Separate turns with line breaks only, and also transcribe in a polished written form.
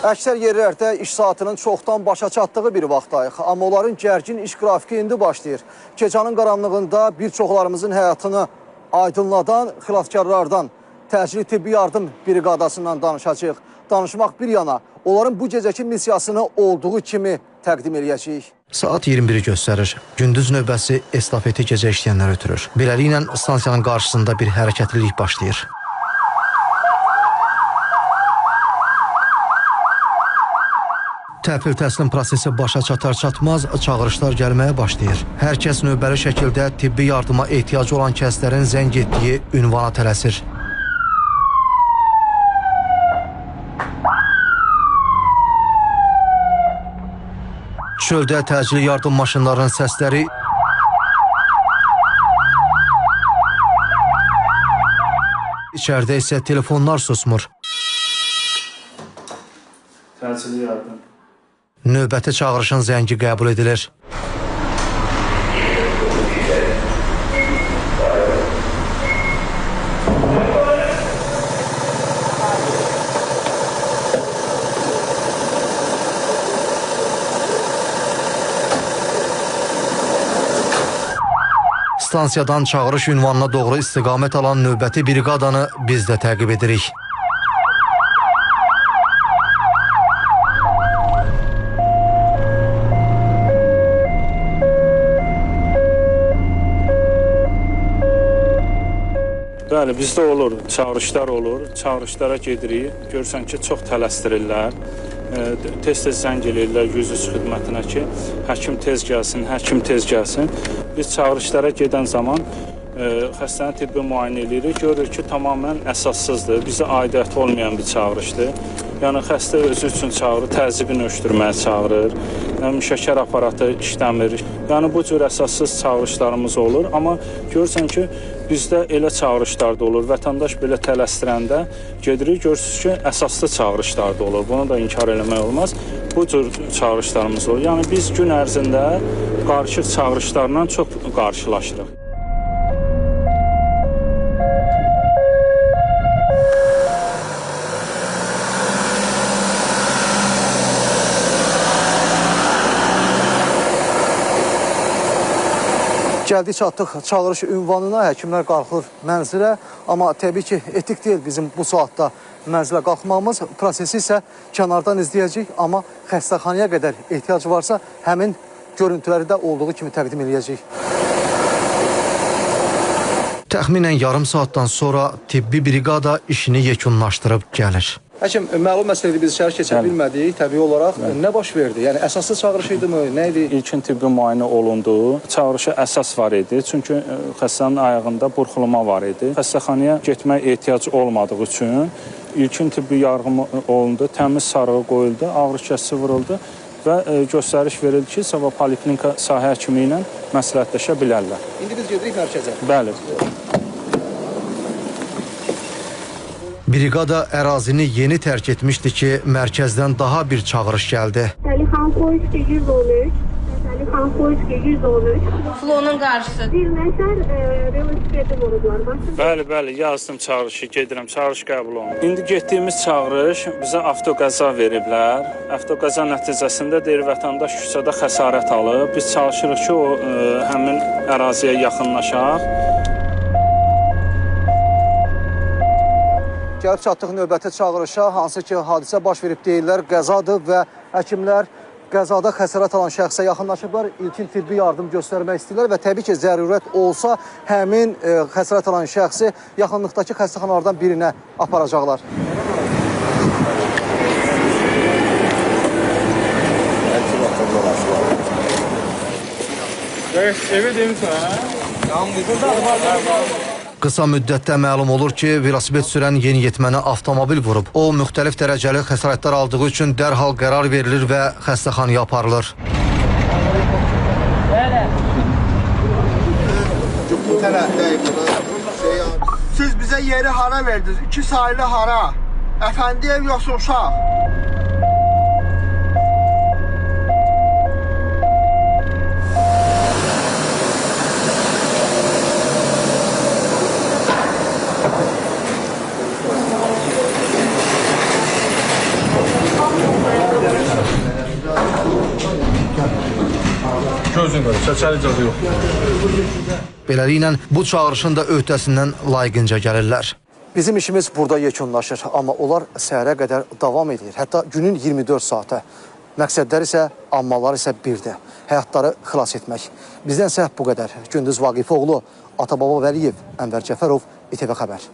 Əksər yerlərdə iş saatının çoxdan başa çatdığı bir vaxtdayıq. Amma onların gərgin iş qrafiki indi başlayır. Gecənin qaranlığında bir çoxlarımızın həyatını aydınladan xilaskarlardan, təcili tibbi yardım briqadasından danışacağıq. Danışmaq bir yana, onların bu gecəki missiyasını olduğu kimi təqdim eləyəcəyik.
Saat 21-i göstərir. Gündüz növbəsi estafeti gecə işləyənlər ötürür. Beləliklə stansiyanın qarşısında bir hərəkətlilik başlayır. Təhvil təslim prosesi başa çatar-çatmaz çağırışlar gəlməyə başlayır. Hər kəs növbəli şəkildə tibbi yardıma ehtiyacı olan kəslərin zəng etdiyi ünvana tələsir. Çöldə təcili yardım maşınlarının səsləri içəridə isə telefonlar susmur.
Təcili yardım.
Növbəti çağırışın zəngi qəbul edilir. Stansiyadan çağırış ünvanına doğru istiqamət alan növbəti briqadanı biz də təqib edirik.
Bəli, bizdə olur, çağırışlar olur. Çağırışlara gedirik. Görürsən ki, çox tələsdirirlər. Tez-tez zəng eləyirlər 103 xidmətinə ki, həkim tez gəlsin, həkim tez gəlsin. Biz çağırışlara gedən zaman xəstəni tibbi müayinə eləyirik. Görürük ki, tamamilə əsassızdır, bizə aidiyyəti olmayan bir çağırışdır. Yəni, xəstə özü üçün çağırır, təzyiqini ölçdürməyə çağırır, şəkər aparatı işləmir. Yəni, bu cür əsassız çağırışlarımız olur. Amma görürsən ki, bizdə elə çağırışlar da olur. Vətəndaş belə tələsdirəndə gedirik, görürsünüz ki, əsaslı çağırışlar da olur. Bunu da inkar eləmək olmaz. Bu cür çağırışlarımız olur. Yəni, biz gün ərzində qarışıq çağırışlarla çox qarşılaşırıq.
Gəldik çatdıq çağırış ünvanına, həkimlər qalxır mənzilə. Amma təbii ki, etik deyil bizim bu saatda mənzilə qalxmağımız. Prosesi isə kənardan izləyəcəyik, amma xəstəxanaya qədər ehtiyac varsa həmin görüntüləri də olduğu kimi təqdim eləyəcəyik.
Təxminən yarım saatdan sonra tibbi briqada işini yekunlaşdırıb gəlir.
Həkim, məlum məsələdir, biz içəri keçə bilmədik təbii olaraq. Bəli. Nə baş verdi? Yəni, əsaslı çağırış idi mi? Nə idi?
İlkin tibbi müayinə olundu. Çağırışa əsas var idi. Çünki xəstənin ayağında burxulma var idi. Xəstəxanaya getmək ehtiyac olmadığı üçün ilkin tibbi yardım olundu, təmiz sarığı qoyuldu, ağrı kəsici vuruldu və göstəriş verildi ki, sabah poliklinika sahə həkimi ilə məsləhətləşə bilərlər.
İndi biz gedirik mərkəzə.
Bəli.
Briqada ərazini yeni tərk etmişdi ki, mərkəzdən daha bir çağırış gəldi.
Səlixan Xoyski 113, Səlixan Xoyski 113.
Flonun qarşısı.
Bir nəfər velosipedi vurublar.
Bəli, bəli, yazdım çağırışı, gedirəm, çağırış qəbul olundu. İndi getdiyimiz çağırış bizə avtoqəza veriblər. Avtoqəza nəticəsində deyir, vətəndaş küçədə xəsarət alıb. Biz çalışırıq ki, o həmin əraziyə yaxınlaşaq.
Gəlib çatdıq növbəti çağırışa, hansı ki, hadisə baş verib deyirlər, qəzadır və həkimlər qəzada xəsarət alan şəxsə yaxınlaşıblar, ilkin tibbi yardım göstərmək istəyirlər və təbii ki, zərurət olsa həmin xəsarət alan şəxsi yaxınlıqdakı xəstəxanalardan birinə aparacaqlar.
Qısa müddətdə məlum olur ki, velosiped sürən yeniyetməni avtomobil vurub. O, müxtəlif dərəcəli xəsarətlər aldığı üçün dərhal qərar verilir və xəstəxanaya aparılır.
Siz bizə yeri hara verdiniz? 2 saylı hara? Əfəndiyev yoxsa uşaq?
Gözün qədər, çəçəli icazə yoxdur.
Beləliklə bu çağırışın da öhdəsindən layiqincə gəlirlər.
Bizim işimiz burada yekunlaşır, amma onlar səhərə qədər davam edir. Hətta günün 24 saatı. Məqsədləri isə, ammaları isə birdir. Həyatları xilas etmək. Bizdən isə bu qədər. Gündüz Vaqifoğlu, Atababa Vəliyev, Ənvər Cəfərov, İTV Xəbər.